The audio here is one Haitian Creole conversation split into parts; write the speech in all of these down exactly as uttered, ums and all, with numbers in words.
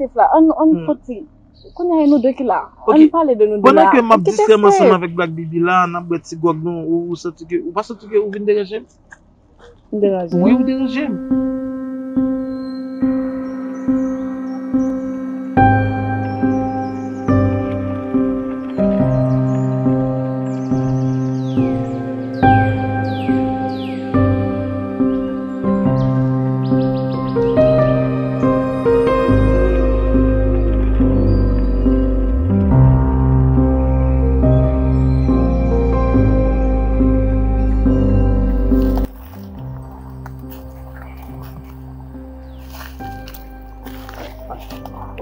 Steve la, ann, ann Hmm. soti. Kounye a, e nou de ki la. Ok. Ann pale de nou de Pandan la. Ke m ap Kite distrè m ansanm Steve. Avèk Black Bibi la, n ap bwè ti gwòg nou, ou, ou santi ke, ou pa santi ke ou vin deranje m? M deranje. Wi, ou deranje m.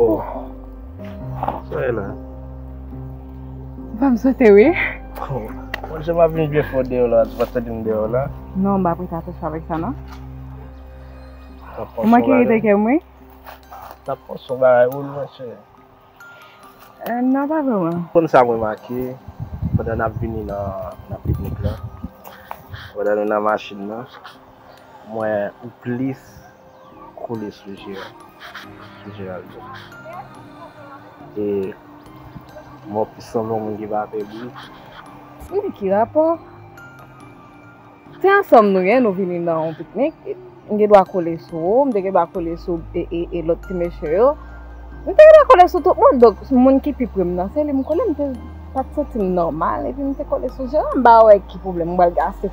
Oh. Sa e la? Ban m sote, wi. Oh. Mwen, jan m ap vin byen fò deyò la, ou pa tande m deyò la? Non, m pa prete atansyon avèk sa, non. Ou manke rete kè m, wi. T ap panse yon bagay, wi, monchè. Eh, non, pa vrèman. Konn sa m remake, pandan n ap vini nan, nan piknik la, pandan nou nan machin nan, m wè ou plis kole sou Gerard, sou Geraldo. E m wè w plis sanble yon moun ki pa pè bri. Li gen ki rapò? Se ansanm nou ye, nou vini nan yon piknik. M gen dwa kole sou ou, m te gen dwa kole sou e, e, e lòt ti mesye yo. M te gen dwa kole sou tout moun. Donk, moun ki pi pre m nan, se li m kole. M te pa t santi m nòmal, epi m te kole sou Jeran. M pa wè ki pwoblèm m pral gen ase.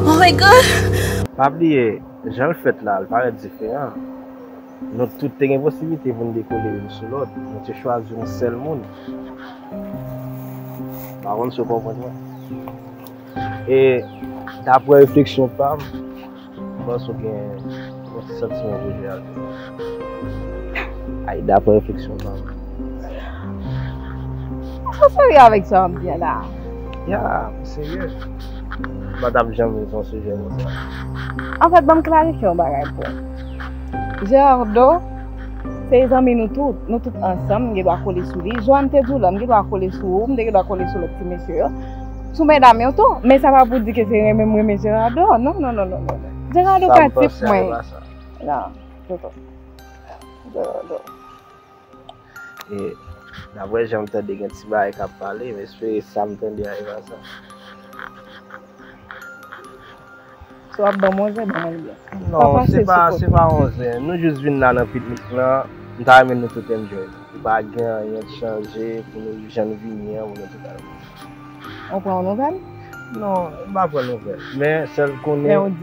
Oh my God! Pa bliye, jan l fèt la, l parèt diferan. Nou tout te gen posiblite pou n dekole youn sou lòt. Nou te chwazi yon sèl moun. M pa konn si w konprann mwen. E daprè refleksyon pa m, m panse w gen yon ti santiman pou Geraldo. Ay, daprè refleksyon pa m. Ou serye avèk sa w ap di a la? Ya, m serye. M pa t ap janm vin sou yon sijè konsa. Anfèt, ban m klarifye yon bagay pou ou. Gerardo, se zanmi nou tout. Nou tout ansanm, m gen dwa kole sou li. Joanne te di w la, m gen dwa kole sou ou, m te gen dwa kole sou lòt ti mesye yo. Sou medam yo tou. Men sa pa pou di ke se renmen m renmen Gerardo. Non, non, non, non, non. Gerardo pa tip mwen. Non, toto. Gerardo. E daprè jan m tande gen ti bagay k ap pale, m espere sa m tande a e pa sa. Si w ap ban m onzè, ban m l byen. Non, se pa, se pa onzè. Nou jis vin la nan piknik lan. M ta renmen nou tout enjoy. Pa gen anyen k chanje pou nou jan n vini an, pou nou tout al. Ou pran yon nouvèl? Non, m pa pran nouvèl. Men sèl konnen,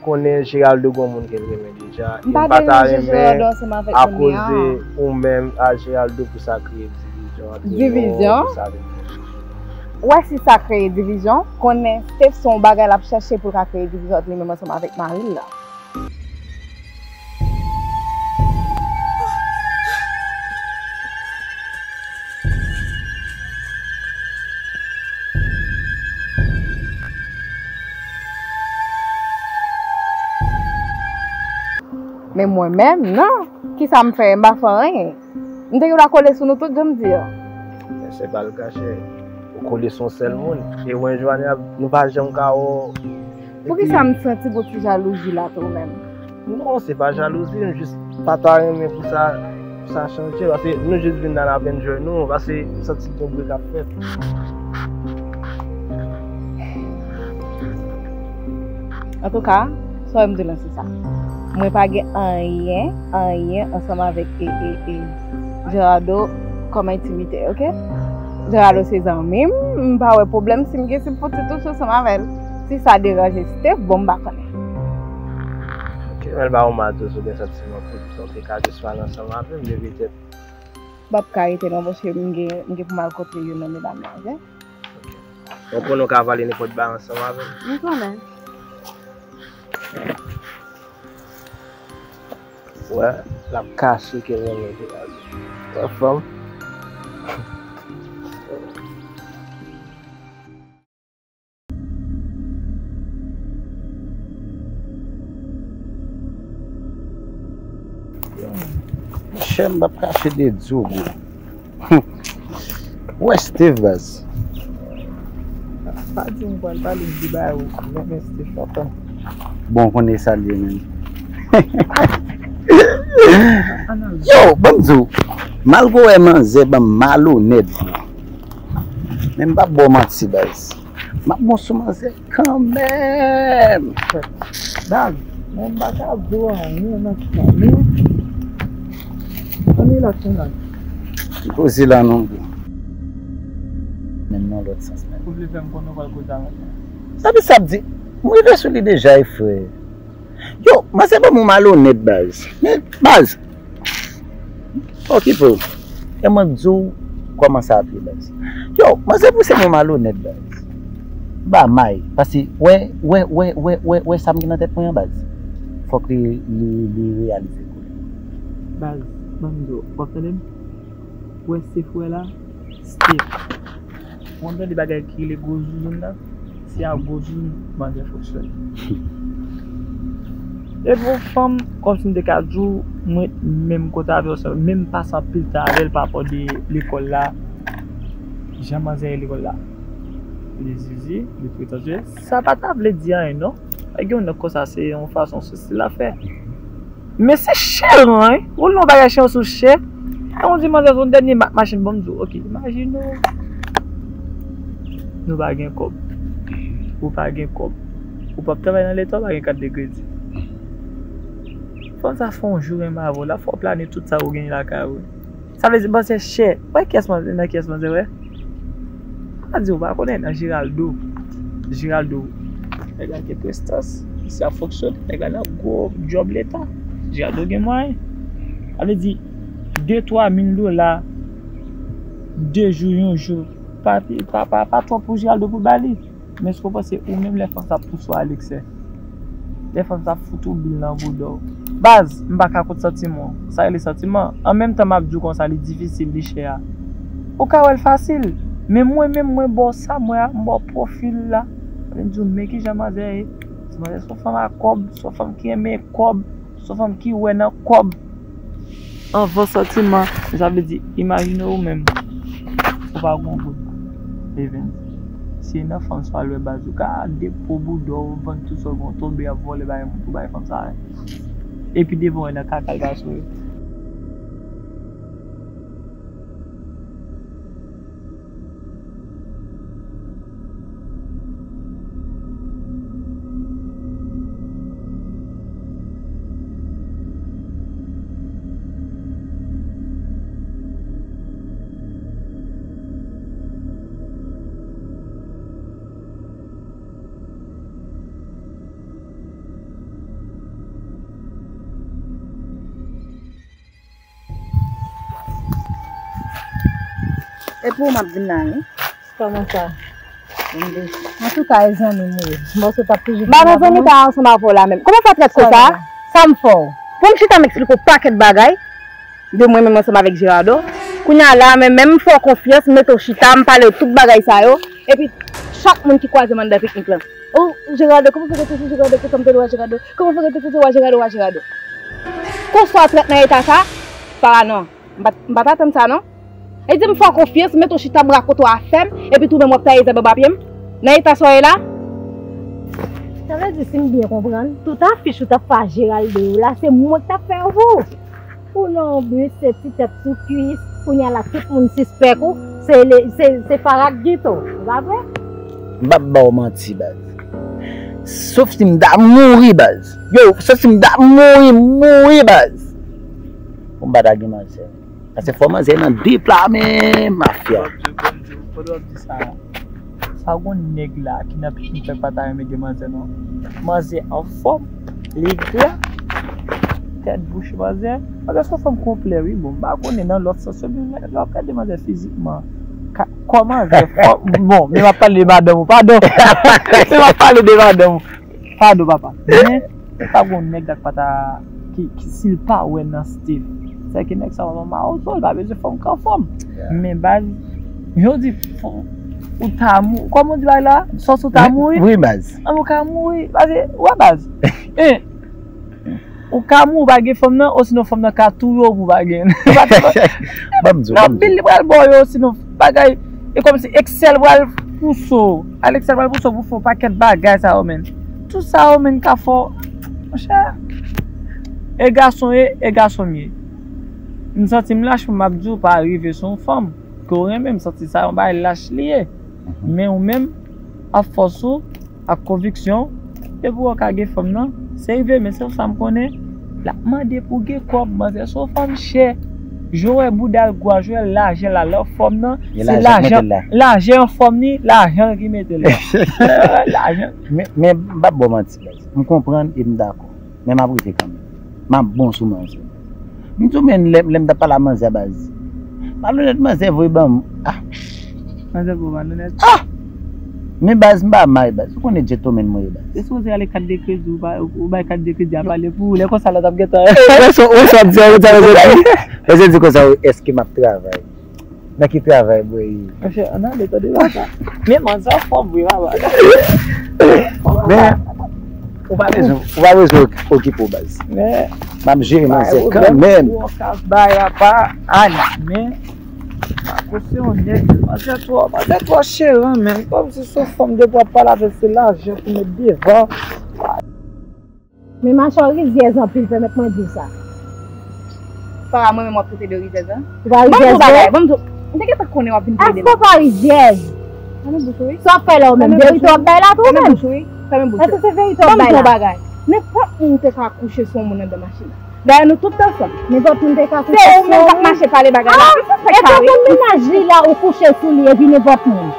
konnen Geraldo gon moun ke l renmen deja. E m pa ta renmen akoze ou menm a Geraldo pou sa kreye divizyon ant nou, pou sa vin. Ou wè si sa kreye divizyon, konnen Steph se yon bagay l ap chèche pou l ka kreye divizyon ant li menm ansanm avèk mari l la. Men mwen menm, non. Kisa m fè? M pa fè anyen. M te gen dwa kole sou nou tout, jan m di a. Men se pa l kache. Ou kole sou yon sèl moun. E mwen, Joanne, nou pa janm ka wè w. Poukisa m santi gon ti jalouzi la tou menm? Non, se pa jalouzi, m jis pa ta renmen pou sa, pou sa chanje, paske nou jis vin la, n ap enjoy nou, paske m santi gen bri k ap fèt. Antouka, sa w wè m di w lan se sa. Mwen pa gen anyen, anyen ansanm avèk, e, e, e, Gerardo kòm entimite, oke? Gerardo se zanmi m, m pa wè pwoblèm si m gen, si m fouti touche ansanm avè l. Si sa deranje Steph, bon, m pa konnen. Oke, men l pa ou m a di w si w gen santiman pou li, sa w te ka jis pale ansanm avè m, epi petèt. M p ap ka rete non, paske m gen, m gen pou m al kontre youn nan medam la, oke? Donk, pou nou ka pale nenpòt bagay ansanm avè m. M konnen. Wè, l ap kache ke l renmen Gerardo. Wè, fanm. Monchè, m p ap kache de di w, bro. Ou wè Steve, baz. Pa di m pral pale m di bagay ou renmen Steve, papa. Bon, konnen sa l ye menm. Yo, ban m di w, malgre w wè manzè ban m malonèt, bro. Men m p ap ba w manti, baz. M ap bon sou manzè kanmenm. Baz, men m pa ka di w anyen nan sa, men ann relax, ann relax. Ki koze la non, bro? Men nan lòt sans, men. Ou vle fè m konnen w pral koze avè m? Sa vle sa ap di, m rive sou li deja, e frè. Yo, manzè ban m yon malonèt, baz. Men, baz, pa okipe w. E mwen k di w kòman sa ap ye, baz. Yo, manzè pouse m yon malonèt, baz. Ba may, paske wè, wè, wè sa m gen nan tèt mwen an, baz. Fòk li, li, li reyalize kou li. Baz, ban m di w, w ap tande m? Wè se frè la, Steve. Ou konn tande bagay ki rele gwo zouzoun nan? Se a gwo zouzoun manzè fonksyone. Epi yon fanm, kòmsi m te ka di w, mwen menm kote avè w, menm pase anpil tan avè l pa rapò de lekòl la, jan manzè ye lekòl la. Li zizi, li pretansyez. Sa pa ta vle di anyen, non. Gen yon nèg konsa, se yon fason, se stil l ap fè. Men se chè l, wi. Ou lè yon bagay chè sou chè. Ay, on di manzè se yon dènye mak machin, bon, m di w, oke, imajine w. Nou pa gen kòb. Ou pa gen kòb. Ou p ap travay nan leta, ou pa gen kat de kredi. Fanm sa fè yon jou renmen avè w, l ap fè w plane tout sa ou genyen lakay ou. Sa vle di, manzè chè. Wè kiyès manzè, nan kiyès manzè, wè. Pa di w pa konnen nan Geraldo. Geraldo, nèg la gen prestans, misye ap fonksyone, nèg la nan gwo djòb leta. Geraldo gen mwayen. Sa vle di, de twa mil dola, de jou, yon jou, pa, pa, pa, pa twòp pou Geraldo pou ba li. Men èske w panse ou menm lè fanm sa ap pouse w a leksè? Lè fanm sa ap fout ou bil nan bouda w. Baz, m pa ka kont santiman w. Sa rele santiman. An menm tan m ap di w konsa, li difisil, li chè a. Ou ka wè l fasil. Men mwen menm, mwen ba w sa m wè a, m ba w pwofil la. Mwen di w, men kijan manzè ye. Ti manzè se yon fanm a kòb, se yon fanm ki renmen kòb. Se yon fanm ki wè nan kòb anvan santiman. Sa vle di, imajine ou menm, ou pa gen yon goud, Evens. Si e nan fanm sa w al wè baz, ou ka depo bouda w, vann tout sa w gen, w tonbe ap vòlè bagay moun pou bay fanm sa a. Epi devan w nan kaka l ka sou yo. E pou ou m ap vin la, wi. Kòman sa? Antouka, e zanmi m ou ye. Bon, se t ap toujou. M pa nan zanmi ta ansanm avè w la menm. Kòman w fè trèt konsa? Sa m fè w? Pou m chita m eksplike w pakèt bagay de mwen menm ansanm avèk Gerardo. Kounye a la, men menm m fè w konfyans, m mete w chita, m pale w tout bagay sa yo. Epi, chak moun ki kwaze m anndan piknik lan. Oh, Gerardo, kòman fè w te fè Gerardo, kòman te wa Gerardo? Kòman fè w te fè wa Gerardo, wa Gerardo? Konsa w trèt nan eta sa? Para non. M pa, m pa t atann sa non. E di m fè w konfyans, mete w chita bra kote w afè m, epi tou menm w ap taye zèb anba pye m. Nan eta sa w ye la? Sa vle di, si m byen konprann, tout afich ou t ap fè a Geraldo yo la, se mwen k t ap fè yo pou ou. Ou nan yon bis, se ti tèt sou kwis, kounye a la tout moun sispèk ou, se, le- se, se Farah k gite w, se pa vre? M p ap ba w manti, baz. Sof si m ta mouri, baz. Yo, sof si m ta mouri, mouri, baz. Pou m pa ta gen manzè. Paske fò manzè nan de pla menm, mafya. Pandan w ap di, pandan w ap di sa, sa gon nèg la ki nan pitit fèk pa ta renmen gen manzè non. Manzè anfòm, li gra, tèt bouch manzè. Manzè se yon fanm konplè wi, bon, m pa konnen nan lòt sans yo, men lè w ap gade manzè fizikman, ka- kò manzè fò, bon, men m ap pale de madanm ou, padon. Men m ap pale de madanm ou. Padon, papa. Men, pa gon nèg la k pa ta, ki, ki, si l pa wè nan Steve. Sèke nèg sa yo nan mawozo, li pa bezwen fanm k anfòm. Men baz, yo di, fò- ou ta mou-, kòman w di bagay la? Sòs ou ta mouri? Wi, baz. An, ou ka mouri. Baz, wè baz. Eh, ou ka mouri, ou pa gen fanm nan, osinon fanm nan ka touye w pou w pa gen. Ban m di w, ban m di w. Nan bil li pral ba w yo, osinon bagay, e kòmsi Excel pral pouse w. Alex pral pouse w pou fè yon pakèt bagay sa yo, menn. Tout sa yo, menn, ka fè w, monchè. E gason ye, e gason m ye. M santi m lach pou m ap di w pa rive sou yon fanm ke w renmen, m santi sa yon bagay lach li ye. Men ou menm, ak fòs ou, ak konviksyon, depi w ka gen fanm nan, se rive, men se sa m konnen, l ap mande pou gen kòb, manzè se yon fanm chè. Jan w wè bouda l gwo a, jan w wè lajan l la, lè w fanm nan, se lajan, lajan fanm ni, lajan ki mete l la. Lajan. Men, men, m p ap ba w manti, baz. M konprann e m dakò. Men m ap rete kanmenm. M ap bon sou manzè. M di w, men lè, lè m t ap pale a manzè, baz. Malonèt manzè voye ban m. Ah! Manzè voye malonèt. Ah! Men baz, m pa may, baz. Ou konnen gentleman mwen ye, baz. E si w te ale kat de kredi, ou pa, ou bay kat de kredi a pale pou ou. Lè konsa, lòt ap gentan. Ou wè sa, ou wè sa w ap di, ou wè sa w ap di. Ou wè sa w ap di konsa, wi, èske m ap travay? Nan ki travay mwen ye? Monchè, ann ale, tande papa. Men manzè fò vre, papa. Men, ou pa bezwen, ou pa bezwen okipe w, baz. Men, m ap jere manzè kanmenm. Ou ka bay, papa, ale, men, Marco se yon nèg, manzè twò, manzè twò cheran, men, kòmsi se yon fanm depi w ap pale avè l, se lajan pou met devan. Men machè w rizyèz anpil, pèmèt mwen di w sa. Fara, mwen menm w ap trete de rizyèz la? Ou pa rizyèz vre? Ban m di w, m te gentan konnen w ap vin plede. Èske w pa rizyèz? Fèmen bouch ou wi. Sa w ap fè la ou menm? Verite w ap bay la tou ou menm? Fèmen bouch ou wi. Fèmen bouch ou wi. Èske se verite w ap bay la? Ban m di w yon bagay. Nenpòt moun te ka kouche sou yon moun anndan machin nan. Dayè nou tout ansanm. Nenpòt moun te ka kouche sou yon moun. Se ou menm k ap mache pale bagay la. Ah! Epi w konn mennaj li la ou kouche sou li epi nenpòt moun.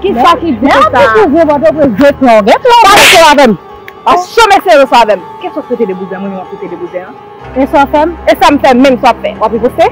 Kisa ki di konsa? Nèg ki kouvri Pòtoprens, gen plan, gen plan. Pa mete w avè m. Pa janm eseye reso avè m. Kèt w ap trete de bouzen an, mwen menm w ap trete de bouzen an. E sa w fè m? E sa m fè menm, sa w ap fè? W ap riposte?